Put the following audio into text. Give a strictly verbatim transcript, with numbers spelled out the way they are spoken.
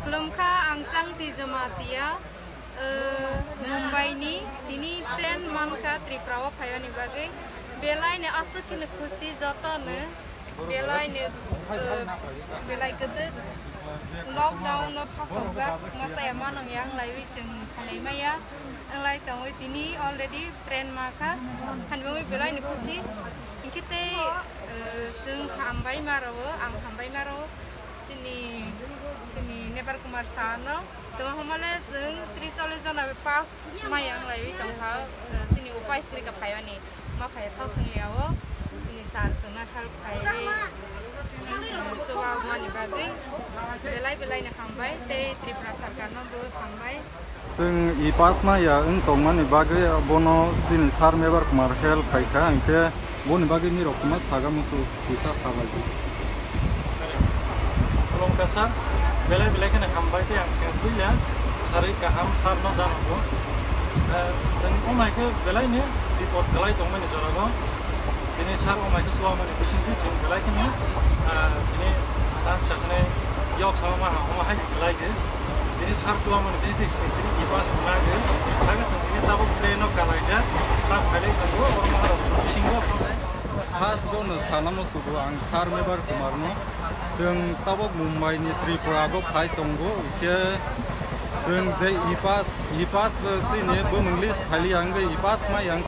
Khulumkha, ang Changti Jamatia, eh, Mumbai ni. Tini train mankha Tripura o phaiyani bagwi. Belai no aswk kheno khusi joto no. Belai no, eh, belai kwdwk lockdown no phasokjak, masa ya manung ya wnglaiwi chwng phainai maya. Wnglai tongwi tini already train mankha. Hanbangwi belai no khusi. Hinkhe tei, eh, chwng hambai maro, ang hambai maro. Chini, chini Nebar Kumar sir no. Tongma hwnmale chwng tris chollish jona pass maya wnglaiwi tongkha, chini upai swrwikha phaiyani. Ma phai thok swngliya o, chini sir chwngno help khaiwi, chwng chuba mani bagwi belai belai no hambai, tei Tripura sarkar no bo hambai. Chwng e-pass maya wng tongmani bagwi bono chini sir Mebar Kumar help khaikha, hinkhe boni bagwi nirok kwma saga muchuk puisa sabaidi. Khulumkha sir, belai belai kheno hambai tei ang swngwi puila sarwi kaham sir no janago. Eh, chwng o hai khe belai ni bipot kwlai tongmani jorao. Tini sir o hai khe chuwamani bisingtwi chwng belai kheno, ah, tini ta sachinai yok sama ma hama hai belai khe. Tini sir chuwamani bisingtwi chwng tini e-pass mwnai khe. Thangkhe chwng tini tabuk train no kalaijak. Ta phailai tongo, oro maharok bisingo. First bono salamo sugo ang sir Mebar Kumar no. Chwng tabuk Mumbai ni Tripura o phai tongo, hwnkhe chwng je e-pass, e-pass bo chini bumung list thali ang e-pass mai ang.